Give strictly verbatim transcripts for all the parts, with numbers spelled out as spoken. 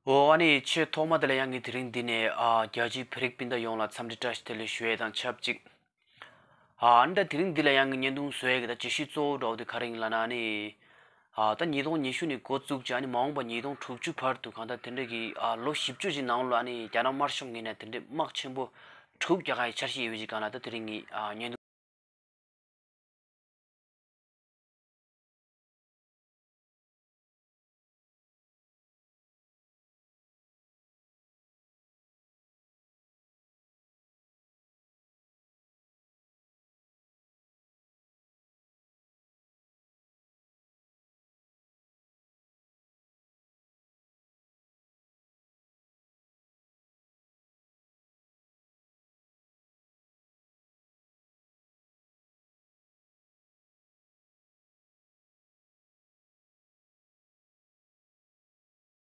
འོ། ཨ་ནི་ཆེས་ཐོག་མ་དེ་ལ་ཡང་ངས་དེ་རིང་འདི་ནས་ཨ་རྒྱལ་སྤྱིའི་བོད་རིགས་སྤུན་ཟླ་ཡོངས་ལ་འཚམས་འདྲི་བཀྲ་ཤིས་བདེ་ལེགས་ཞུ་ཡས་དང་ཆབས་ཅིག་ཨ་ནི་ད་དེ་རིང་འདི་ལ་ཡང་ངས་བརྙན་ཐུང་བཟོ་ཡས་ཀྱི་ད་བརྗོད་གཞི་གཙོ་བོ་འདྲ་བོ་དེ་ག་རེ་ཡིན་ལབ་ན། ཨ་ནི་ཨ་ད་ཉིས་སྟོང་ཉི་ཤུ་ནས་འགོ་བཙུགས་བྱས། ཨ་ནི་མ་འོངས་པ་ཉིས་སྟོང་དྲུག་ཅུ་བར་དུ་གང་ལྟར་དེ་འདྲ་གི་ཨ་ལོ་བཞི་བཅུ་ཞིག་ནང་ལ་ཨ་ནི་རྒྱ་ནག་དམར་ཤོག་ངོས་ནས་དེ་འདྲའི་དམག་ཆེན་པོ་དྲུག་རྒྱག་ག་ཡི་འཆར་གཞི་ཡོད་པའི་ཅིག་སྒང་ལ་ད་དེ་རིང་ངས་ཨ་བརྙན་ཐུང་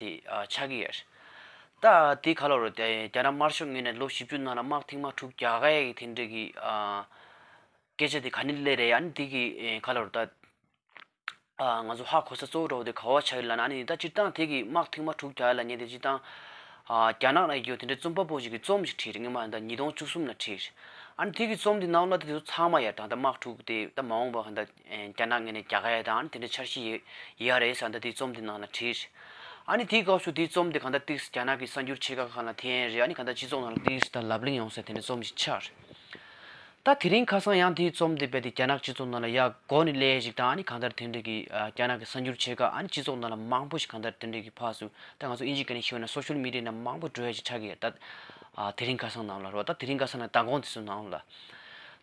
དེ་ཨ་ཆགས་ཀྱི་ཡོད་རེད། ད་དེ་ག་ལ་རོ། དེ་རྒྱ་ནག་དམར་ཤོག་ངོས་ནས་ལོ་བཞི་བཅུ་ནང་ལ་དམག་ཐེངས་མ་དྲུག་རྒྱག་ཡས་ཀྱི་དེ་འདྲ་གི་ཨ་སྐད་ཆ་དེ་ག་ནས་སླེབས་རེད། ཨ་ནི་དེ་གི་ཨེ་ག་ལ་རོ། ད་ཨ་ང་ཚོ་ཧ་གོ་ས་གཙོ་བོ་འདྲ་བོ་དེ་ག་བ་ཆགས་ཡོད་ལབ་ན། ཨ་ནི་ད་སྤྱིར་བཏང་དེ་གི་དམག་ཐེངས་མ་དྲུག་རྒྱག་ཡས་ལབ་མཁན་དེ་སྤྱིར་བཏང་ཨ་རྒྱ་ནག་ནས་ཡོད་དེ་འདྲའི་རྩོམ་པ་པོ་ཞིག་གིས་རྩོམ་ཞིག་བྲིས་རེད། སྔོན་མ་ད་ཉིས་སྟོང་བཅུ་གསུམ་ལ་བྲིས་རེད། ཨ་ནི་དེ་གི་རྩོམ་དེ་ནང་ལ་དེ་ཚོ་ཚང་མ་ཡར་དང་ད་དམག་འཁྲུག་དེ་ད་མ་འོངས་པ་གང་ལྟར་རྒྱ་ནག་ངོས་ནས་རྒྱག་ཡ་དང་། ཨ་ནི་དེ་འདྲའི་འཆར་གཞི་ཡོད་ཡོད་རེད་ཟེར་ད་དེ་རྩོམ་དེ་ནང་ལ་བྲིས། ཨ་ནི་དེའི་སྐབས་སུ་དེའི་རྩོམ་དེ་གང་ལྟར་ཏིག་ཙམ་རྒྱ་ནག་གི་གསར་འགྱུར་ཆེ་ཁག་ཁག་ལ་ཐེབས་ཡས་རེད། ཨ་ནི་གང་ལྟར་སྤྱི་ཚོགས་ནང་ལ་ཏིག་ཙམ་ད་ལབ་གླེང་ཡོང་ས་དེ་འདྲའི་རྩོམ་ཞིག་ཆགས་རེད། ད་དེ་རིང་ཁ་སང་ཡང་དེའི་རྩོམ་དེ་རྦད་དེ་རྒྱ་ནག་སྤྱི་ཚོགས་ནང་ལ་ཡར་འགོ་ནས་སླེབས་ཤིག་དང་། ཨ་ནི་གང་ལྟར་དེ་འདྲའི་གི་ཨ་རྒྱ་ནག་གི་གསར་འགྱུར་ཆེ་ཁག་ཨ་ནི་སྤྱི་ཚོགས་ནང་ལ་མང་པོ་ཞིག་གང་ལྟར་དེ་འདྲའི་གི་ཕར་ཚུར་ད་ང་ཚོ་ཨིན་ཇིའི་སྐད་ནས་ཞུས་ན་སོ་ཤལ་མི་ཌི་ཡ་ནང་མང་པོ་འགྲོ་ཡ་ཞིག་ཆགས་ཀྱི་ཡོད། ད་ཨ་དེ་རིང་ཁ་སང་ནང་ལ་རོ། ད་དེ་རིང་ཁ་སང་ནང་མདང་དགོང་དེ་ཚོ་ནང་ལ།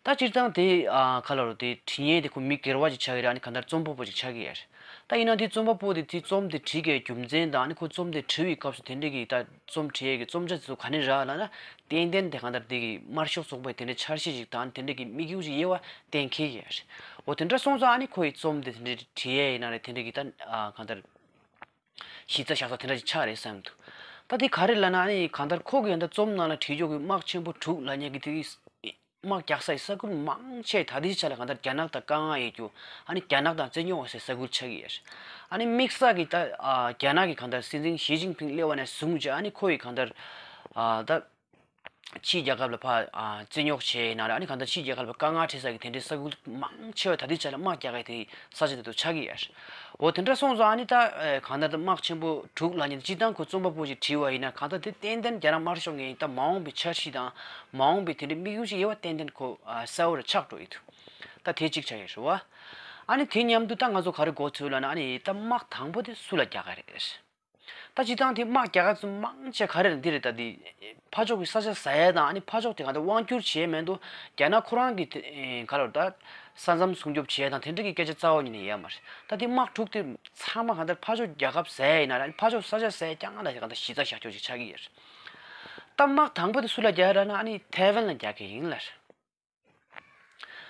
ད་སྤྱིར་བཏང་དེ་ཨ་ག་ལ་རོ། དེ་བྲིས་མཁན་དེ་ཁོ་མི་སྒེར་བ་ཅིག་ཆགས་ཀྱི་རེད། ཨ་ནི་གང་ལྟར་རྩོམ་པ་པོ་ཅིག་ཆགས་ཀྱི་ཡོད་རེད། ད་ཡིན་ན་དེ་རྩོམ་པ་པོ་དེ་དེ་རྩོམ་དེ་བྲིས་ཀྱི་རྒྱུ་མཚན་དང་། ཨ་ནི་ཁོ་རྩོམ་དེ་བྲིས་པའི་སྐབས་སུ་དེ་འདྲའི་གི་ད་རྩོམ་བྲིས་ཡས་ཀྱི་རྩོམ་བྱ་དེ་ཚོ་ག་ནས་རག་ལབ་ན། ཏན་ཏན་དེ་གང་ལྟར་དེ་གི་དམར་ཤོག་ཚོགས་པའི་དེ་འདྲའི་འཆར་གཞི་ཞིག་དང་། དེ་འདྲའི་གི་དམིགས་ཡུལ་ཞིག་ཡོད་པ་གཏན་འཁེལ་ཡོད་རེད། འོ་དེ་འདྲ་སོང་ཙང་ཨ་ནི་ཁོ་ཡི་རྩོམ་དེ་དེ་འདྲའི་བྲིས་ཡས་ཡིན་ན་རེད། དེ་འདྲའི་གི་ད་ཨ་གང་ལྟར་གཞི་རྩ་བཞག་ས་དེ་འདྲ་ཞིག་ཆགས་རེད་བསམ་འདུག་ད་དེ་ག་རེ་ལབ་ན། ཨ་ནི་གང་ལྟར་ཁོ་གི་ཡང་ད་རྩོམ་ནང་ལ་བྲིས་ཆོག་གི་དམག་ཆེན་པོ་དྲུག་ལབ་མཁན་གི་དེ་གི་དམག་རྒྱག་ས་ཡི་ས་ཁུལ་མང་ཆེ་ད་ལྟའི་ཆ་ལ་གང་ལྟར་རྒྱ་ནག་དང་དཀའ་ངལ་ཡོད་རྒྱུ། ཨ་ནི་རྒྱ་ནག་དང་བཙན་ཉོ་བ་སའི་ས་ཁུལ་ཆགས་ཀྱི་ཡོད། ཨ་ནི་དམིགས་བསལ་གྱི་ད་ཨ་རྒྱ་ནག་གི་གང་ལྟར་སྲིད་འཛིན་ཞི་ཅིན་ཕིང་སླེབས་པ་ནས་བཟུང་བྱས། ཨ་ནི་ཁོ་ཡི་གང་ལྟར་ཨ་ད་ཕྱིའི་རྒྱལ་ཁབ་ལ་ཕར་ཨ་བཙན་ཉོ་བྱས་ཡིན་ན་རེད། ཨ་ནི་གང་ལྟར་ཕྱིའི་རྒྱལ་ཁབ་ལ་དཀའ་ངལ་འཕྲད་ས་གི་དེ་འདྲའི་ས་ཁུལ་མང་ཆེ་བ་ད་ལྟའི་ཆ་ལ་དམག་རྒྱག་གི་དེ་ས་ཆ་དེ་ཚོ་ཆགས་ཀྱི་ཡོད། འོ་དེ་འདྲ་སོང་ཙང་ཨ་ནི་ད་ཨེ་གང་ལྟར་ད་དམག་ཆེན་པོ་དྲུག་ལབ་མཁན་དེ་སྤྱིར་བཏང་ཁོ་རྩོམ་པ་པོ་ཞིག་བྲིས་པ་ཡིན་ན། གང་ལྟར་དེ་ཏན་ཏན་རྒྱ་ནག་དམར་ཤོག་ངོས་ནས་ད་མ་འོངས་པའི་འཆར་གཞི་དང་མ་འོངས་པའི་དེ་འདྲའི་དམིགས་ཡུལ་ཞིག་ཡོད་པ་ཏན་ཏན་ཁོ་ཨ་གསལ་བོ་རེ་ཆགས་འགྲོ་ཡི་འདུག་ད་དེ་གཅིག་ཆགས་ཡོད་རེད་བ། ཨ་ནི་དེ་མཉམ་དུ་ད་ང་ཚོ་ག་རེ་གོ་ཚོད་ལབ་ན། ཨ་ནི་ད་དམག་དང་པོ་དེ་སུ་ལ་རྒྱག་ག་རེད། ད་སྤྱིར་བཏང་དེ་དམག་རྒྱག་ག་ཚོད་མང་ཆེ་ག་རེ་ལ་འདི་རེད། ད་འདི་ཕར་ཕྱོགས་ཀྱི་ས་ཆ་ཟ་ཡས་དང་། ཨ་ནི་ཕར་ཕྱོགས་དེ་ག་ད་དབང་བསྒྱུར་བྱེད་ཡས་མེད་དུ་རྒྱ་ནག་ཁོ་རང་གི་དེ་ག་ལ་ད་ས་མཚམས་སྲུང་སྐྱོབ་བྱེད་ཡས་དང་དེ་འདྲ་གི་སྐད་ཆ་རྩ་བ་ཉིད་ནས་ཡོད་མ་རེད། ད་དེ་དམག་འཁྲུག་དེ་ཚང་མ་ག་ད་ཕར་ཕྱོགས་རྒྱལ་ཁབ་ཟ་ཡས་ཡིན་ན་ར། ཨ་ནི་ཕར་ཕྱོགས་ས་ཆ་ཟ་ཡས་རྐྱང་ལ་ག་ད་གཞི་རྩ་བཞག་ཆོག་ཅིག་ཆགས་ཀྱི་ཡོད་རེད། ད་དམག་དང་པོ་དེ་སུ་ལ་རྒྱག་ཡས་ལབ་ན། ཨ་ནི་ཐའེ་ཝན་ལ་རྒྱག་གི་ཡིན་ལབ།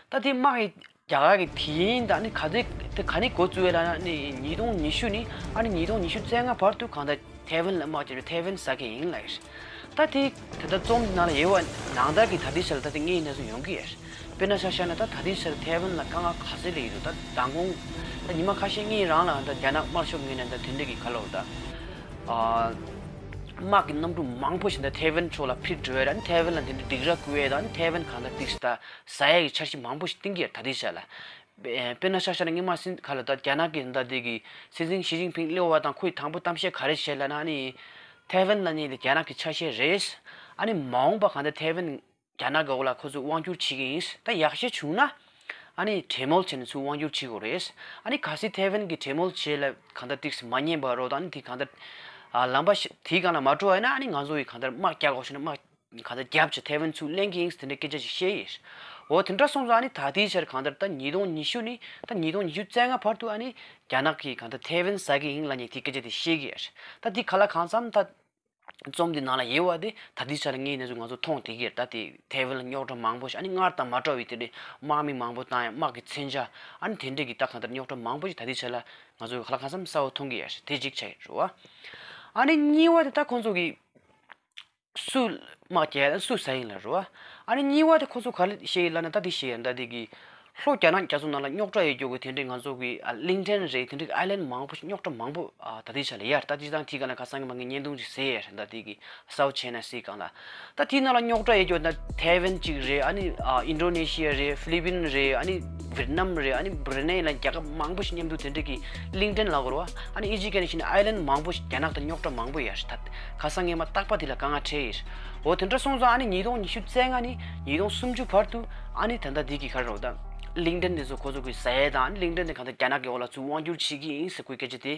ད་དེ་དམག་གི་རྒྱ་གར་གྱི་དེ་ཡིན་ད་ནི་ག་ཚོད་དེ་ག་ནས་འགོ་བཙུགས་ཡོད་ལབ་ན། ནི་ཉིས་སྟོང་ཉི་ཤུ་ནི་ཨ་ནི་ཉིས་སྟོང་ཉི་ཤུ་རྩ་ལྔ་བར་དུ་གང་ལྟར་ཐའེ་ཝན་ལ་དམག་རྒྱབ་ནས་ཐའེ་ཝན་ཟ་གི་ཡིན་ལབ་ཡོད། ད་དེ་ད་ལྟ་རྩོམ་ནང་ལ་ཡོད་པ་ནང་ལྟར་གྱི་ད་ལྟའི་ཆར་ད་དེ་དངོས་གནས་སུ་ཡོང་གི་ཡོད། དཔེར་ན་ཆ་བཞག་ན་ད་ད་ལྟའི་ཆར་ཐའེ་ཝན་ལ་དཀའ་ངལ་ག་ཚོད་སླེབས་ཡོད་འདུག་ད་མདང་དགོང་ད་ཉི་མ་ཁ་ཤས་སྔོན་རང་ལ་ད་རྒྱ་ནག་དམར་ཤོག་ངོས་ནས་ད་དེ་འདྲ་གི་ག་ལབ་ད། ཨ། དམག་གི་གནམ་གྲུ་མང་པོ་ཞིག་ད་ཐའེ་ཝན་ཕྱོགས་ལ་ཕུད་འགྲོ་ཡ་ར། ཨ་ནི་ཐའེ་ཝན་ལ་དེ་འདྲ་སྡིགས་ར་བསྐུལ་ཡ་དང་། ཨ་ནི་ཐའེ་ཝན་གང་ལྟར་ཏིག་ཙམ་ད་ཟ་ཡ་གི་འཆར་གཞི་མང་པོ་ཞིག་བཏིང་གི་ཡ་ད་ལྟའི་ཆ་ལ། དཔེར་ན་ཆ་བཞག་ན་སྔོན་མ་སྲིད་ག་ལ་ད་རྒྱ་ནག་གི་ད་དེ་གི་སྲིད་འཛིན་ཞི་ཅིན་ཕིང་སླེབས་པ་དང་ཁོས་དང་པོ་གཏམ་བཤད་ག་རེ་བྱས་ལབ་ན། ཨ་ནི་ཐའེ་ཝན་ལབ་མཁན་དེ་རྒྱ་ནག་གི་ཆ་ཤས་རེད། ཨ་ནི་མ་འོངས་པ་གང་ལྟར་ཐའེ་ཝན་རྒྱ་ནག་གི་འོག་ལ་ཁོ་ཚོས་དབང་བསྒྱུར་བྱེད་ཀྱི་ཡིན། ད་ཡག་ཤོས་བྱུང་ན་ཨ་ནི་གྲོས་མོལ་བྱས་ནས་ཚུར་དབང་བསྒྱུར་བྱེད་དགོས་རེད། ཨ་ནི་གལ་སྲིད་ཐའེ་ཝན་གྱིས་གྲོས་མོལ་བྱེད་ལ་གང་ལྟར་ཏིག་ཙམ་མ་ཉན་པ་རོགས་དང་། ཨ་ནི་དེ་གང་ལྟར་ཨ་ལམ་པ་ཤ་དེའི་སྒང་ལ་མ་འགྲོ་བ་ཡིན་ན། ཨ་ནི་ང་ཚོ་ཡིས་གང་ལྟར་དམག་རྒྱག་དགོས་བྱུང་ན་དམག་གང་ལྟར་རྒྱབ་བྱས་ཐའེ་ཝན་ཚུར་ལེན་གྱི་ཡིན་ཟེར་དེ་འདྲའི་སྐད་ཆ་ཞིག་བཤད་ཡིན། འོ་དེ་འདྲ་སོང་ཙང་ཨ་ནི་ད་ལྟའི་ཆར་གང་ལྟར་ད་ཉིས་སྟོང་ཉི་ཤུ་ནི་ད་ཉིས་སྟོང་ཉི་ཤུ་རྩ་ལྔ་བར་དུ་ཨ་ནི་རྒྱ་ནག་གིས་གང་ལྟར་ཐའེ་ཝན་ཟ་གི་ཡིན་ལབ་མཁན་དེ་སྐད་ཆ་དེ་བཤད་ཀྱི་ཡོད། ད་དེ་ག་ལ་གང་འཚམ་ད། རྩོམ་འདི་ནང་ལ་ཡོད་པ་དེ་ད་ལྟའི་ཆ་ལ་ངས་ནས་ཚུར་ང་ཚོ་མཐོང་བསྡད་ཀྱི་ཡོད། ད་དེ་ཐའེ་ཝན་ལ་རྙོག་དྲ་མང་པོ་ཞིག་ཨ་ནི་སྔར་དང་མ་འདྲ་བའི་དེ་འདྲའི་དམག་མི་མང་པོ་བཏང་ཡ། དམག་གི་མཚོན་ཆ་ཨ་ནི་དེ་འདྲས་ཀྱི་ད་གང་ལྟར་རྙོག་དྲ་མང་པོ་ཞིག་ད་ལྟའི་ཆ་ལ་ང་ཚོ་ག་ལ་གང་འཚམ་གསལ་བོ་མཐོང་གི་ཡོད། དེ་གཅིག་ཆགས་ཡོད་རེད་བ། ཨ་ནི་གཉིས་པ་དེ་ད་ཁོང་ཚོ་གི་སུ་དམག་རྒྱག་ཡ་ད་སུ་ཟ་ཡིན་ལབ་རེད་བ། ཨ་ནི་གཉིས་པ་དེ་ཁོང་ཚོ་ག་རེ་བཤད་ཡིན་ལབ་ན། ད་དེ་བཤད་ཡིན། ད་དེ་གི་ ལྷོ་རྒྱ་ནག་རྒྱ་མཚོ་ནང་ལ་རྙོག་དྲ་ཡོད་རྒྱུ་གི་དེ་འདྲའི་ང་ཚོ་གི་ཨ་གླིང་ཕྲན་རེད། དེ་འདྲའི་ཨའི་ལན་མང་པོ་ཞིག་རྙོག་དྲ་མང་པོ་ཨ་ད་ལྟའི་ཆ་ལ་ཡོད་རེད། ད་ཅི་ཐང་དེའི་སྒང་ལ་ཁ་སང་གི་མ་ངས་བརྙན་ཐུང་ཅིག་བཟོས་ཡོད་རེད། ད་དེ་གི་South China Sea སྒང་ལ། ད་དེའི་ནང་ལ་རྙོག་དྲ་ཡོད་རྒྱུ་ད་ཐའེ་ཝན་གཅིག་རེད། ཨ་ནི་ཨ་ཨིན་ཌོ་ནེ་ཤི་ཡ་རེད། ཧྥི་ལི་པིན་རེད། ཨ་ནི་ཝེད་ནམ་རེད། ཨ་ནི་བྷུ་རུ་ནེ་ལ་རྒྱལ་ཁབ་མང་པོ་ཞིག་མཉམ་དུ་དེ་འདྲའི་གི་གླིང་ཕྲན་ལབ་དགོས་རེད་བ། ཨ་ནི་ཨི་ཇི་ཀེ་ནེ་ཤི་ནི་ཨའི་ལན་མང་པོ་ཞིག་རྒྱ་ནག་དང་རྙོག་དྲ་མང་པོ་ཡོད་རེད། ད་ཁ་སང་ངས་མ་རྟག་པ་དེ་ལ་དཀའ་ངལ་འཕྲད་ཡོད་རེད། འོ་དེ་འདྲ་སོང་ཙང་ཨ་ནི་ཉིས་སྟོང་ཉི་ཤུ་རྩ་ལྔ་ནས་ཉིས་སྟོང་སུམ་ཅུ་བར་དུ་ཨ་ནི་ད་ལྟ་འདི་གི་ག་རེ་རེད་ད། གླིང་ཕྲན་དེ་ཚོ་ཁོ་ཚོ་གི་ཟ་ཡས་དང་ཨ་ནི་གླིང་ཕྲན་དེ་གང་ལྟར་རྒྱ་ནག་གི་འོག་ལ་ཚུར་དབང་བསྒྱུར་བྱེད་ཀྱི་ཡིན་ཟེར་ཁོའི་སྐད་ཆ་དེ་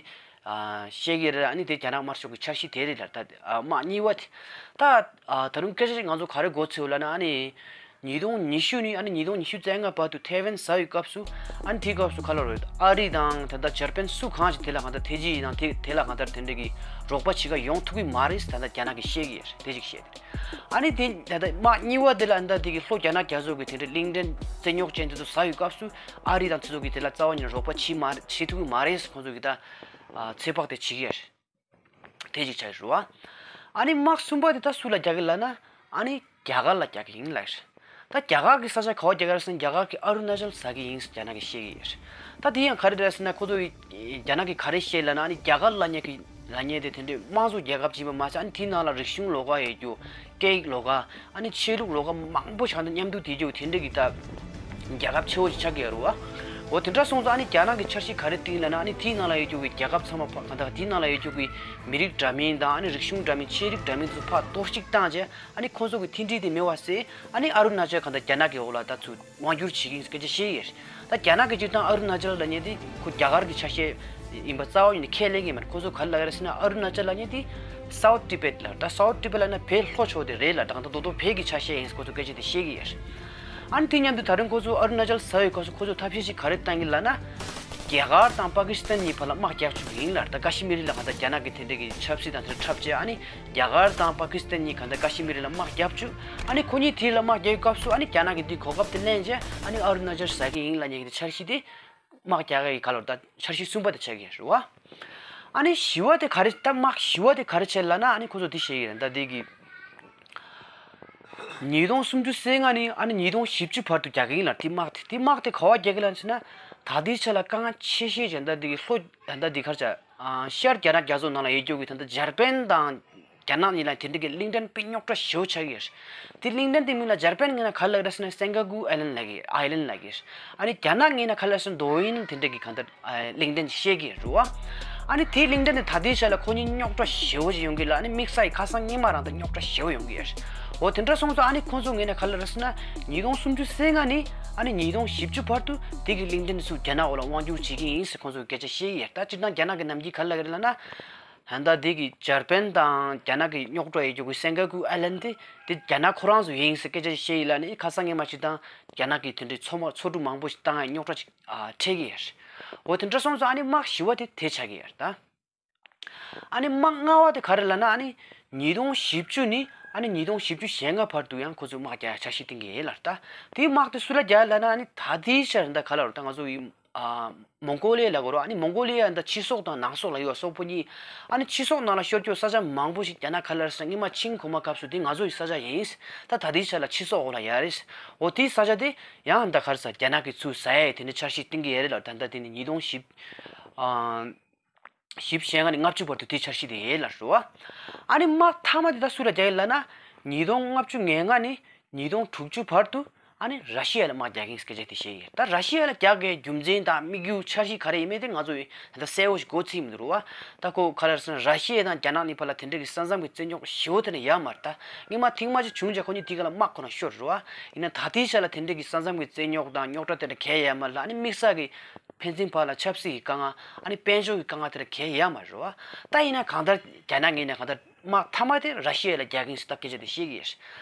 ཨ་བཤད་ཀྱི་རེད། ཨ་ནི་དེ་རྒྱ་ནག་དམར་ཤོག་གི་འཆར་གཞི་དེ་རེད་ལ། ད་ཨ་དམག་གཉིས་པ་དེ་ད་ཨ་ད་རུང་སྐད་ཆ་ཅིག་ང་ཚོ་ག་རེ་མགོ་ཚོས་ལབ་ན། ཨ་ནི་ཉིས་སྟོང་ཉི་ཤུ་ནས་ཨ་ནི་ཉིས་སྟོང་ཉི་ཤུ་རྩ་ལྔ་བར་དུ་ཐའེ་ཝན་ཟ་བའི་སྐབས་སུ་ཨ་ནི་དེའི་སྐབས་སུ་ག་ལ་རེད། ཨ་རི་དང་ད་ལྟ་འཇར་པན་སུ་གང་ཞིག་དེ་ལ་གང་ལྟར་ཐེ་ཇི་ཡི་དང་དེ་དེ་ལ་གང་ལྟར་དེ་འདྲ་གི་རོགས་པ་བྱེད་ག་ཡོང་ཐུབ་ཀྱི་མ་རེད་ཟེར་ད་ལྟ་རྒྱ་ནག་གིས་བཤད་ཀྱི་ཡོད་རེད། དེ་ཅིག་བཤད་དེ་རེད། ཨ་ནི་དེ་ད་ལྟ་དམག་གཉིས་པ་དེ་ལ་ཨ་ནི་ད་དེ་གི་ལྷོ་རྒྱ་ནག་རྒྱ་མཚོ་གི་དེ་འདྲ་གླིང་ཕྲན་རྩེ་རྙོག་ཅན་དེ་ཚོ་ཟ་བའི་སྐབས་སུ་ཨ་རི་དང་དེ་ཚོ་གིས་དེ་ལ་རྩ་བ་ཉིད་ནས་རོགས་པ་བྱེད་མ་བྱེད་ཐུབ་ཀྱི་མ་རེད་ཟེར་ཁོང་ཚོ་གིས་ད་ཚོད་དཔག་དེ་བྱེད་ཀྱི་ཡོད་རེད། དེ་གཅིག་ཆགས་ཡོད་རེད་བ། ཨ་ནི་དམག་གསུམ་པ་དེ་ད་སུ་ལ་རྒྱག་གི་ལབ་ན། ཨ་ནི་རྒྱ་གར་ལ་རྒྱག་གི་ཡིན་ལབ་རེད། ད་རྒྱ་གར་གྱི་ས་ཆ་ག་བ་རྒྱག་གི་རེད་ཟེར་ན་རྒྱ་གར་གྱི་ཨ་རུ་ན་ཅལ་ཟ་གི་ཡིན་ཟེར་རྒྱ་ནག་གིས་བཤད་ཀྱི་ཡོད་རེད། ད་དེ་ཡང་ག་རེ་རེད་ཟེར་ན་ཁོ་ཚོ་གི་རྒྱ་ནག་གིས་ག་རེ་བཤད་ལབ་ན། ཨ་ནི་རྒྱ་གར་ལབ་མཁན་གྱི་ལབ་མཁན་དེ་དེ་འདྲའི་དམངས་གཙོ་རྒྱལ་ཁབ་ཅིག་ཡིན་པ་མ་ཟད། ཨ་ནི་དེའི་ནང་ལ་རིག་གཞུང་ལོགས་ཀ་ཡོད་རྒྱུ། སྐད་ཡིག་ལོགས་ཀ། ཨ་ནི་ཆོས་ལུགས་ལོགས་ཀ་མང་པོ་ཞིག་དང་མཉམ་དུ་བསྡད་རྒྱུ་དེ་འདྲ་གི་ད་རྒྱལ་ཁབ་ཆེ་བོ་ཞིག་ཆགས་ཀྱི་ཡོད་རེད་བ། འོ་དེ་འདྲ་སོང་ཙང་ཨ་ནི་རྒྱ་ནག་གི་འཆར་གཞི་ག་རེ་བཏིང་ལབ་ན། ཨ་ནི་དེའི་ནང་ལ་ཡོད་རྒྱུ་གི་རྒྱལ་ཁབ་ཚང་མ་ཕ་གང་ལྟར་དེའི་ནང་ལ་ཡོད་རྒྱུ་གི་མི་རིགས་འདྲ་མིན་དང་། ཨ་ནི་རིག་གཞུང་འདྲ་མིན། ཆོས་ལུགས་འདྲ་མིན་ཚོ་ཕར་གཏོར་བཤིག་བཏང་བྱས། ཨ་ནི་ཁོང་ཚོ་གི་མཐུན་སྒྲིལ་དེ་མེད་པ་བཟོས། ཨ་ནི་ཨ་རུ་ན་ཅལ་གང་ལྟར་རྒྱ་ནག་གི་འོག་ལ་ད་ཚུར་དབང་བསྒྱུར་བྱེད་ཀྱི་ཡིན་ཟེར་སྐད་ཆ་བཤད་ཡོད་རེད། ད་རྒྱ་ནག་གི་སྤྱིར་བཏང་ཨ་རུ་ན་ཅལ་ལབ་མཁན་དེ་ཁོ་རྒྱ་གར་གྱི་ཆ་ཤས་ཡིན་པ་རྩ་བ་ཉིད་ནས་ཁས་ལེན་གྱི་མ་རེད། ཁོ་ཚོ་ག་རེ་ལབ་ཀྱི་རེད་ཟེར་ན། ཨ་རུ་ན་ཅལ་ལབ་མཁན་དེ་South Tibet ལབ། ད་South Tibet ལབ་ན་བོད་ལྷོ་ཕྱོགས་དེ་རེད་ལབ། ད་གང་ལྟར་རྡོག་རྡོག་བོད་ཀྱི་ཆ་ཤས་ཡིན་ཟེར་ཁོ་ཚོ་སྐད་ཆ་དེ་བཤད་ཀྱི་ཡོད་རེད། ཨ་ནི་དེ་མཉམ་དུ་ད་རིང་ཁོ་ཚོ་ཨ་རུ་ན་ཅལ་ཟ་བའི་སྐབས་སུ་ཁོ་ཚོ་ཐབས་ཤེས་ཤིག་ག་རེ་བཏང་གི་ལབ་ན། རྒྱ་གར་དང་པ་ཀི་སི་ཐན་གཉིས་བར་ལ་དམག་རྒྱག་བཅུག་གི་ཡིན་ལབ། ད་ཀ་ཤི་མིར་ལ་གང་ལྟར་རྒྱ་ནག་གི་དེ་འདྲ་གི་ཆབ་སྲིད་དང་དེ་འདྲ་འཁྲབ་བྱས། ཨ་ནི་རྒྱ་གར་དང་པ་ཀི་སི་ཐན་གཉིས་གང་ལྟར་ཀ་ཤི་མིར་ལ་དམག་རྒྱབ་བཅུག་ཨ་ནི་ཁོ་གཉིས་དེ་ལ་དམག་རྒྱག་པའི་སྐབས་སུ་ཨ་ནི་རྒྱ་ནག་གིས་འདི་གོ་སྐབས་དེ་ལེན་བྱས། ཨ་ནི་ཨ་རུ་ན་ཅལ་ཟ་གི་ཡིན་ལབ་མཁན་གྱི་འཆར་གཞི་དེ་དམག་རྒྱག་གི་ག་ལོར་ད་འཆར་གཞི་གསུམ་པ་དེ་ཆགས་ཀྱི་རེད་བ། ཨ་ནི་བཞི་བ་དེ་ག་རེ། ད་དམག་བཞི་བ་དེ་ག་རེ་བྱས་ལབ་ན། ཨ་ནི་ཁོ་ཚོ་འདི་བཤད་ཀྱི་རེད། ད་འདི་གི་ཉིས་སྟོང་སུམ་ཅུ་སོ་ལྔ་ནས་ཨ་ནི་ཉིས་སྟོང་བཞི་བཅུ་བར་དུ་རྒྱག་གི་ཡིན་ལབ། དེ་དམག་དེ་དེ་དམག་དེ་ག་བ་རྒྱག་གི་ལབ་ཟེར་ན། ད་ལྟའི་ཆ་ལ་དཀའ་ངལ་ཆེ་ཤོས་ཀྱི་ད་འདི་གི་ལྷོ་ད་འདི་གར་ཆ་ཨ་ཤར་རྒྱ་ནག་རྒྱ་མཚོ་ནང་ལ་ཡོད་རྒྱུ་གི་ད་ལྟ་འཇར་པན་དང་རྒྱ་ནག་གཉིས་ལ་དེ་འདྲ་གི་གླིང་ཕྲན་དཔེ་རྙོག་དྲ་ཞེ་པོ་ཆགས་ཀྱི་ཡོད་རེད། དེ་གླིང་ཕྲན་དེ་མིང་ལ་འཇར་པན་ངོས་ནས་ག་རེ་ལབ་ཀྱི་རེད་ཟེར་ན། སེན་ཀ་ཀུ་ཨའི་ལན་ལབ་ཀྱི་ཨའི་ལན་ལབ་ཀྱི་རེད། ཨ་ནི་རྒྱ་ནག་ངོས་ནས་ག་རེ་ལབ་ཟེར་ན། རྡོ་ཡིན་དེ་འདྲ་གི་གང་ལྟར་གླིང་ཕྲན་བཤད་ཀྱི་རེད་བ། ཨ་ནི་དེའི་གླིང་ཕྲན་དེ་ད་ལྟའི་ཆ་ལ་ཁོ་གཉིས་རྙོག་དྲ་ཞེ་པོ་ཅིག་ཡོང་གི་ལ། ཨ་ནི་དམིགས་བསལ་གྱི་ཁ་སང་སྔོན་མ་རང་དང་རྙོག་དྲ་ཞེ་པོ་ཡོང་གི་ཡོད་རེད། འོ་དེ་འདྲ་སོང་ཙང་ཨ་ནི་ཁོང་ཚོ་ངོས་ནས་ག་རེ་ལབ་ཀྱི་རེད་ཟེར་ན། ཉིས་སྟོང་སུམ་ཅུ་སོ་ལྔ་ནས་ཨ་ནི་ཉིས་སྟོང་བཞི་བཅུ་བར་དུ་དེ་གི་གླིང་ཕྲན་དེ་ཚུར་རྒྱ་ནག་འོག་ལ་དབང་བསྒྱུར་བྱེད་ཀྱི་ཡིན་ཟེར་ཁོང་ཚོ་གི་སྐད་ཆ་བཤད་ཀྱི་ཡོད་རེད། ད་སྤྱིར་བཏང་རྒྱ་ནག་གི་ནམ་རྒྱུན་ག་རེ་ལབ་ཀྱི་རེད་ལབ་ན། ད་ལྟ་དེ་གི་འཇར་པན་དང་རྒྱ་ནག་གི་རྙོག་དྲ་ཡོད་རྒྱུ་གི་སེན་ཀ་ཀུ་ཨའི་ལན་དེ་དེ་རྒྱ་ནག་ཁོ་རང་ཚོ་ཡིན་ཟེར་སྐད་ཆ་བཤད་ཡིན་ལ། ཨ་ནི་ཁ་སང་སྔོན་མ་ཅིག་དང་རྒྱ་ནག་གི་དེ་འདྲའི་མཚོ་དམག་མཚོ་གྲུ་མང་པོ་ཞིག་བཏང་ཡ་རྙོག་དྲ་ཅིག་ཨ་འཕྲད་ཀྱི་ཡོད་རེད། འོ་དེ་འདྲ་སོང་ཙང་ཨ་ནི་དམག་བཞི་བ་དེ་དེ་ཆགས་ཀྱི་ཡོད་རེད་ད། ཨ་ནི་དམག་ལྔ་བ་དེ་ག་རེ་ལབ་ན། ཨ་ནི་ཉིས་སྟོང་བཞི་བཅུ་ནས་ཨ་ནི་ཉིས་སྟོང་བཞི་བཅུ་ཞེ་ལྔ་བར་དུ་ཡང་ཁོ་ཚོས་དམག་རྒྱག་ཡ་འཆར་གཞི་བཏིང་གི་ཡོད་ལབ་རེད་ད། དེའི་དམག་དེ་སུ་ལ་རྒྱག་ཡ་ལབ་ན། ཨ་ནི་ད་ལྟའི་ཆར་ད་ག་ལབ་རེད་ད། ང་ཚོ་ཡི་ཨ་མོང་གོ་ལི་ཡ་ལབ་དགོས་རེད། ཨ་ནི་མོང་གོ་ལི་ཡ་ད་ཕྱི་སོག་དང་ནང་སོག་ལབ་ཡོད་པ། སོག་པོ་གཉིས། ཨ་ནི་ཕྱི་སོག་ནང་ལ་ཤོར་རྒྱུ་ས་ཆ་མང་པོ་ཞིག་རྒྱ་ནག་ག་ལབ་ཟེར་ན། སྔོན་མ་ཆིང་གོང་མ་སྐབས་སུ་དེ་ང་ཚོ་ཡི་ས་ཆ་ཡིན། ད་ད་ལྟའི་ཆ་ལ་ཕྱི་སོག་འོག་ལ་ཡོད་རེད། འོ་དེའི་ས་ཆ་དེ་ཡང་ད་ག་རེ་ཟེར། རྒྱ་ནག་གིས་ཚུར་ཟ་ཡས་དེ་འདྲའི་འཆར་གཞི་བཏིང་གི་ཡོད་རེད་ལབ། ད་ལྟ་དེ་ནི་ཉིས་སྟོང་བཞི་ཨ་བཞི་བཅུ་ཞེ་ལྔ་ནས་ལྔ་བཅུ་བར་དུ་དེའི་འཆར་གཞི་དེ་ཡོད་ལབ་རེད་བ། ཨ་ནི་དམག་མཐའ་མ་དེ་ད་སུ་ལ་རྒྱག་གི་ལབ་ན། ཉིས་སྟོང་ལྔ་བཅུ་ང་ལྔ་ནས་ཉིས་སྟོང་དྲུག་ཅུ་བར་དུ་ཨ་ནི་ར་ཤི་ཡ་ལ་དམག་རྒྱག་གི་ཡིན་སྐད་ཆ་དེ་བཤད་ཀྱི་ཡོད། ད་ར་ཤི་ཡ་ལ་རྒྱག་གི་རྒྱུ་མཚན་དང་དམིགས་ཡུལ་འཆར་གཞི་ག་རེ་ཡིན་མིན་དེ་ང་ཚོ་ཡིས་ད་ལྟ་གསལ་པོ་ཞིག་གོ་ཚོད་མི་འདུག་རེད་བ། ད་ཁོ་ག་རེ་ཟེར་ན། ར་ཤི་ཡ་དང་རྒྱ་ནག་གཉིས་བར་ལ་དེ་འདྲ་གི་ས་མཚམས་ཀྱི་རྩོད་རྙོག་ཞེ་པོ་དེ་འདྲ་ཡོད་མ་རེད་ད། སྔོན་མ་ཐེངས་མ་གཅིག་བྱུང་རྗེས་ཁོ་གཉིས་དེའི་སྒང་ལ་དམག་ཁོ་ན་ཤོར་རེད་བ། ཡིན་ན་ད་ལྟའི་ཆ་ལ་དེ་འདྲ་གི་ས་མཚམས་ཀྱི་རྩོད་རྙོག་དང་རྙོག་དྲ་དེ་འདྲ་གང་ཡང་ཡོད་མ་རེད་ལ། ཨ་ནི་དམིགས་བསལ་གྱི་ཕན་ཚུན་བར་ལ་ཆབ་སྲིད་ཀྱི་དཀའ་ངལ། ཨ་ནི་དཔལ་འབྱོར་གྱི་དཀའ་ངལ་དེ་འདྲ་གང་ཡང་ཡོད་མ་རེད་བ། ད་ཡིན་ན་གང་ལྟར་རྒྱ་ནག་ངོས་ནས་གང་ལྟར་དམག་མཐའ་མ་དེ་ར་ཤི་ཡ་ལ་རྒྱག་གི་ཡིན་ཟེར་ད་སྐད་ཆ་དེ་བཤད་ཀྱི་ཡོད་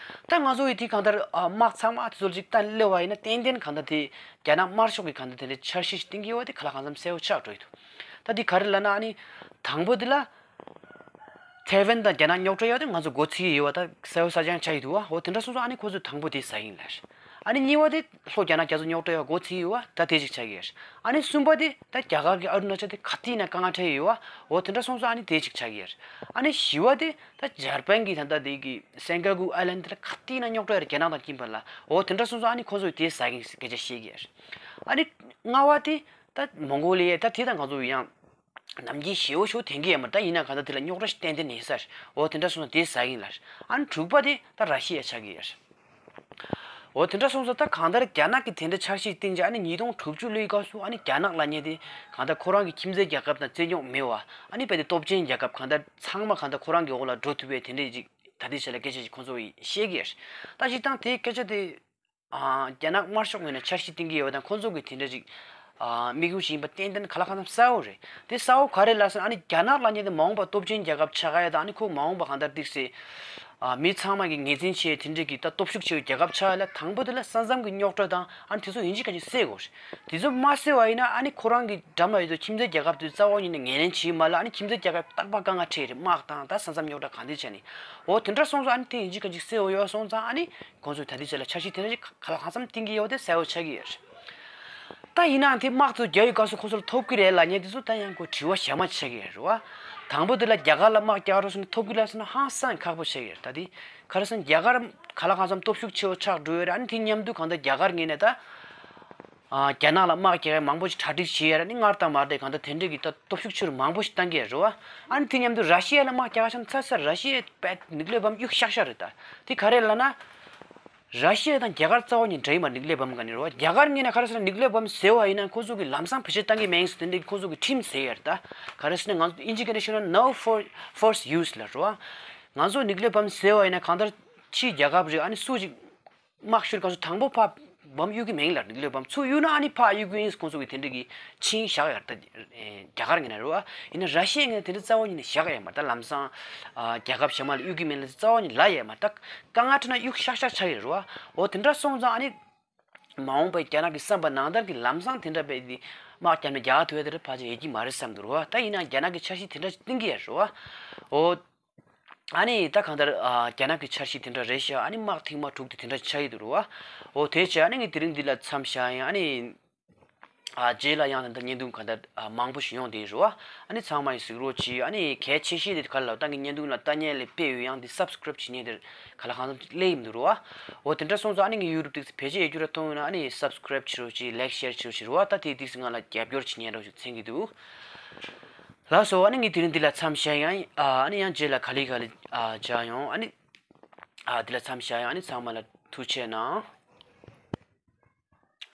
རེད། ད་ང་ཚོ་ཡིས་དེ་གང་ལྟར་ཨ་དམག་ཚང་མ་དེ་ཚོ་ཅིག་ད་སླེབས་པ་ཡིན་ན་ཏན་ཏན་གང་ལྟར་དེ་རྒྱ་ནག་དམར་ཤོག་གིས་གང་ལྟར་དེ་འདྲའི་འཆར་གཞི་ཞིག་བཏིང་གི་ཡོད་པ་དེ་ག་ལ་གང་འཚམ་གསལ་པོ་ཆགས་འགྲོ་ཡི་འདུག་ད་འདི་ག་རེ་ལབ་ན། ཨ་ནི་དང་པོ་འདི་ལ་ཐའེ་ཝན་དང་རྒྱ་ནག་རྙོག་དྲ་ཡོད་དེ་ང་ཚོ་མགོ་ཚོས་ཀྱི་ཡོད་པ་ད་གསལ་པོ་གསལ་རྐྱང་ཆགས་ཡི་འདུག་བ། འོ་དེ་འདྲ་སོང་ཙང་ཨ་ནི་ཁོ་ཚོས་དང་པོ་དེ་ཟ་ཡིན་ལབ་རེད། ཨ་ནི་གཉིས་པ་དེ་ལྷོ་རྒྱ་ནག་རྒྱ་མཚོ་རྙོག་དྲ་ཡོད་འགོ་ཚུགས་ཡོད་བ། ད་དེ་ཅིག་ཆགས་ཀྱི་ཡོད། ཨ་ནི་གསུམ་པ་དེ་ད་རྒྱ་གར་གྱི་ཨ་རུ་ན་ཅལ་དེ་ག་དུས་ཡིན་ན་དཀའ་ངལ་འཕྲད་ཡོད་བ། འོ་དེ་འདྲ་སོང་ཙང་ཨ་ནི་དེ་ཅིག་ཆགས་ཀྱི་ཡོད། ཨ་ནི་བཞི་པ་དེ་ད་འཇར་པན་གྱི་ད་ལྟ་དེ་གི་སེན་ཀ་གུ་ཨའི་ལན་དེ་ལ་ག་དུས་ཡིན་ན་རྙོག་དྲ་ཡོད་རྒྱ་ནག་དང་ཁྱིམ་པ་ལ། འོ་དེ་འདྲ་སོང་ཙང་ཨ་ནི་ཁོ་ཚོས་དེ་ཟ་གི་སྐད་ཆ་བཤད་ཀྱི་ཡོད། ཨ་ནི་ལྔ་པ་དེ་ད་མོང་གོ་ལི་ཡ་ད་དེ་ད་ང་ཚོ་ཡང་ནམ་རྒྱུན་ཞེ་པོ་ཞིག་དེང་གི་ཡོད་མ་རེད། ད་ཡིན་ན་གང་ལྟར་དེ་ལ་རྙོག་དྲ་ཞིག་ཏན་ཏན་ཡིན་ས་རེད། འོ་དེ་འདྲ་སོང་ཙང་དེ་ཟ་གི་ཡིན་ལ། ཨ་ནི་དྲུག་པ་དེ་ད་ར་ཤི་ཡ་ཆགས་ཀྱི་ཡོད། འོ་དེ་འདྲ་སོང་ཙང་ད་གང་ལྟར་རྒྱ་ནག་གིས་དེ་འདྲ་འཆར་གཞི་བཏིང་རྗེས་ཨ་ནི་ཉིས་སྟོང་དྲུག་ཅུ་ལོའི་སྐབས་སུ་ཨ་ནི་རྒྱ་ནག་ལབ་མཁན་དེ་གང་ལྟར་ཁོ་རང་གི་ཁྱིམ་མཚེས་རྒྱལ་ཁབ་དང་བཙན་བྱོལ་མེད་པ། ཨ་ནི་རྦད་དེ་སྟོབས་ཆེན་རྒྱལ་ཁབ་གང་ལྟར་ཚང་མ་གང་ལྟར་ཁོ་རང་གི་འོག་ལ་འགྲོ་ཐུབ་པའི་དེ་འདྲས་ཅིག་ད་ལྟའི་ཆ་ལ་སྐད་ཆ་ཅིག་ཁོང་ཚོ་གིས་བཤད་ཀྱི་ཡོད། ད་སྤྱིར་བཏང་དེའི་སྐད་ཆ་དེ་ཨ་རྒྱ་ནག་དམར་ཤོག་ངོས་ནས་འཆར་གཞི་བཏིང་གི་ཡོད་པ་དང་ཁོང་ཚོ་གིས་དེ་འདྲ་ཅིག་ཨ་དམིགས་ཡུལ་ཞིག་ཡིན་པ་ཏན་ཏན་ཁ་ལག་ཁ་སང་གསལ་པོ་རེད། དེ་གསལ་པོ་ག་རེ་ལབ་ཟེར་ན་ཨ་ནི་རྒྱ་ནག་ལབ་མཁན་དེ་མ་འོངས་པ་སྟོབས་ཆེན་རྒྱལ་ཁབ་ཆགས་ཡ་དང་ཨ་ནི་ཁོ་མ་འོངས་པ་གང་ལྟར་ཏོག་ཙམ་ཨ་མི་ཚང་མ་གི་ངོས་འཛིན་བྱེད་དེ་འདྲས་ཀྱི་ད་སྟོབས་ཤུགས་ཆེ་བའི་རྒྱལ་ཁབ་ཆགས་ཡ་ལ་དང་པོ་དེ་ལ་ས་མཚམས་ཀྱི་རྙོག་དྲ་དང་ཨ་ནི་དེ་ཚོ་ཡིན་གཅིག་མིན་གཅིག་སེལ་དགོས་རེད། དེ་ཚོ་མ་སེལ་བ་ཡིན་ན་ཨ་ནི་ཁོ་རང་གི་འགྲམ་ལ་ཡོད་དུས་ཁྱིམ་མཚེས་རྒྱལ་ཁབ་དེ་རྩ་བ་ཉིད་ནས་ངོས་ལེན་བྱེད་མ་ལ་ཨ་ནི་ཁྱིམ་མཚེས་རྒྱལ་ཁབ་རྟག་པར་དཀའ་ངལ་འཕྲད་རེད། དམག་དང་ད་ས་མཚམས་རྙོག་དྲ་གང་འདྲས་བྱས་ནས། འོ་དེ་འདྲ་སོང་ཙང་ཨ་ནི་དེ་ཡིན་གཅིག་མིན་གཅིག་སེལ་འོ་ཡོད་སོང་ཙང་ཨ་ནི་ཁོང་ཚོས་ད་ལྟའི་ཆ་ལ་འཆར་གཞི་དེ་འདྲ་ཞིག་ཁ་ལག་ཧ་ཙམ་བཏིང་གི་ཡོད་དེ་གསལ་པོ་ཆགས་ཀྱི་ཡོད་རེད། ད་ཡིན་ནའང་དེ་དམག་ཚོ་རྒྱག་ཡོད་སྐབས་སུ་ཁོ་ཚོར་ཐོབ་ཀྱི་རེད་ལབ་མཁན་དེ་ཚོ་ད་ཡང་ཁོ་དྲི་བ་གཞན་མ་ཆགས་ཀྱི་རེད་བ། དང་པོ་དེ་ལ་རྒྱ་གར་ལ་དམག་རྒྱག་རོགས་ཟེར་ན་ཐོབ་ཀྱི་ལབ་ཟེར་ན་ཧང་སང་ཁག་པོ་ཆགས་ཀྱི་རེད། ད་དེ་ག་རེ་ཟེར་ན་རྒྱ་གར་ག་ལ་གང་འཚམ་སྟོབས་ཤུགས་ཆེ་བོ་ཆགས་འགྲོ་ཡོད་རེད། ཨ་ནི་དེ་མཉམ་དུ་གང་ལྟར་རྒྱ་གར་ངོས་ནས་ད་ཨ་རྒྱ་ནག་ལ་དམག་རྒྱག་ཡ་མང་པོ་ཞིག་གྲ་སྒྲིག་བྱེད་ཡ་རེད། ཨ་ནི་སྔར་དང་མ་འདྲ་གང་ལྟར་དེ་འདྲས་ཀྱི་ད་སྟོབས་ཤུགས་ཆེ་རུ་མང་པོ་ཞིག་བཏང་གི་རེད་བ། ཨ་ནི་དེ་མཉམ་དུ་ར་ཤི་ཡ་ལ་དམག་རྒྱག་ཆ་ཚ་ཚ་ར་ཤི་ཡའི་པད་ནིག་ལེ་བམ་གཡུག་ཤག་ཤག་རེད། ད་དེ་ག་རེ་ལབ་ན། ར་ཤི་ཡ་དང་རྒྱ་གར་རྩ་བ་ཉིད་འདྲ་ཡི་མ་ནིག་ལེ་བམ་ག་ནི་རེད་བ། རྒྱ་གར་ངོས་ནས་ག་རེ་ཟེར་ན་ནིག་ལེ་བམ་ཟེར་བ་ཡིན་ན་ཁོ་ཚོ་གི་ལམ་སང་བེད་སྤྱོད་བཏང་གི་མེད་ཟེར་དེ་འདྲའི་ཁོ་ཚོ་གི་ཁྲིམས་ཟེར་ཡ་རེད། ད་ག་རེ་ཟེར་ན་ང་ཚོ་ཨིན་ཇི་སྐད་ནས་ཤོད་ན་no for force use ལབ་རེད་བ། ང་ཚོ་ནིག་ལེ་བམ་ཟེར་བ་ཡིན་ན་གང་ལྟར་ཕྱིའི་རྒྱལ་ཁབ་རེད། ཨ་ནི་སུ་ཅིག་དམག་ཤོར་སྐབས་སུ་དང་པོ་ཕར་བམ་གཡུག་གི་མིན་ལ་ནིག་ལེ་བམ་ཚུར་གཡུག་ན་ཨ་ནི་ཕར་གཡུག་གི་ཡིན། ཁོང་ཚོ་གི་དེ་འདྲ་གི་ཆིངས་བཞག་ཡོད་རེད། ད་རྒྱ་གར་ངོས་ནས་རེད་བ། ཡིན་ན་ར་ཤི་ཡའི་ངོས་ནས་དེ་འདྲ་རྩ་བ་ཉིད་ནས་བཞག་ཡོད་མ་རེད། ད་ལམ་སང་ཨ་རྒྱལ་ཁབ་གཞན་མ་ལ་གཡུག་གི་མིན་ལ་རྩ་བ་ཉིད་ལབ་ཡོད་མ་རེད། ད་དཀའ་ངལ་འཕྲད་ན་གཡུག་ཤག་ཤག་ཆགས་ཡོད་རེད་བ། འོ་དེ་འདྲ་སོང་ཙང་ཨ་ནི་མ་འོངས་པའི་རྒྱ་ནག་གི་བསམ་པ་ནང་ལྟར་གི་ལམ་སང་དེ་འདྲ་བས་དེ་དམག་རྒྱབ་ནས་རྒྱག་ཐུབ་ཡ་དེ་འདྲ་ཕལ་ཆེར་ཡོད་ཀྱི་མ་རེད་བསམ་འདུག་རེད་བ། ད་ཡིན་ན་རྒྱ་ནག་གི་འཆར་གཞི་དེ་འདྲ་བཏིང་གི་ཡོད་རེད་བ། འོ། ཨ་ནི་ད་གང་ལྟར་ཨ་རྒྱ་ནག་གི་འཆར་གཞི་དེ་འདྲ་རེད་ཤག་ཨ་ནི་དམག་ཐེངས་མ་དྲུག་དེ་དེ་འདྲ་ཆགས་ཡི་འདུག་རེད་བ། འོ་དེ་བྱས་ཨ་ནི་ངས་དེ་རིང་འདི་ལ་མཚམས་བཞག་ཡིན། ཨ་ནི་ཨ་རྗེས་ལ་ཡང་ད་ལྟ་བརྙན་ཐུང་གང་ལྟར་ཨ་མང་པོ་ཞིག་ཡོང་བསྡད་ཡོད་རེད་བ། ཨ་ནི་ཚང་མ་ཡིས་གཟིགས་རོགས་གྱིས། ཨ་ནི་གལ་ཆེ་ཤོས་དེ་ག་རེ་ལབ་ད་ངས་བརྙན་ཐུང་ལ་ལྟ་མཁན་ལས་དཔེ་ཡོད། ཡང་འདི་སབ་སི་ཀ་རེབ་བྱེད་མཁན་དེར་ག་ལ་གང་འཚམ་སླེབས་ཡིན་འདུག་རེད་བ། འོ་དེ་འདྲ་སོང་ཙང་ཨ་ནི་ངས་ཡུ་ཊུབ་དེ་བེད་སྤྱོད་ཡོད་རྒྱུ་ར་མཐོང་ཡོད་ན་ཨ་ནི་སབ་སི་ཀ་རེབ་བྱེད་རོགས་གྱིས། ལའིག་ཤེར་བྱེད་རོགས་བྱེད་རེད་བ། ད་དེ་དུས་སུ་ང་ལ་རྒྱབ་སྐྱོར་བྱེད་མཁན་རོགས་ཞིག་མཚོན་གྱི་འདུག་ལགས་སོ། ཨ་ནི་ངས་དེ་རིང་འདི་ལ་མཚམས་བཞག་ཡིན། ཨ་ནི་ཡང་རྗེས་ལ་ག་ལེ་ག་ལེ་ཨ་མཇལ་ཡོང་། ཨ་ནི་ཨ་འདི་ལ་མཚམས་བཞག་ཡིན། ཨ་ནི་ཚང་མ་ལ་ཐུགས་རྗེ་གནང་།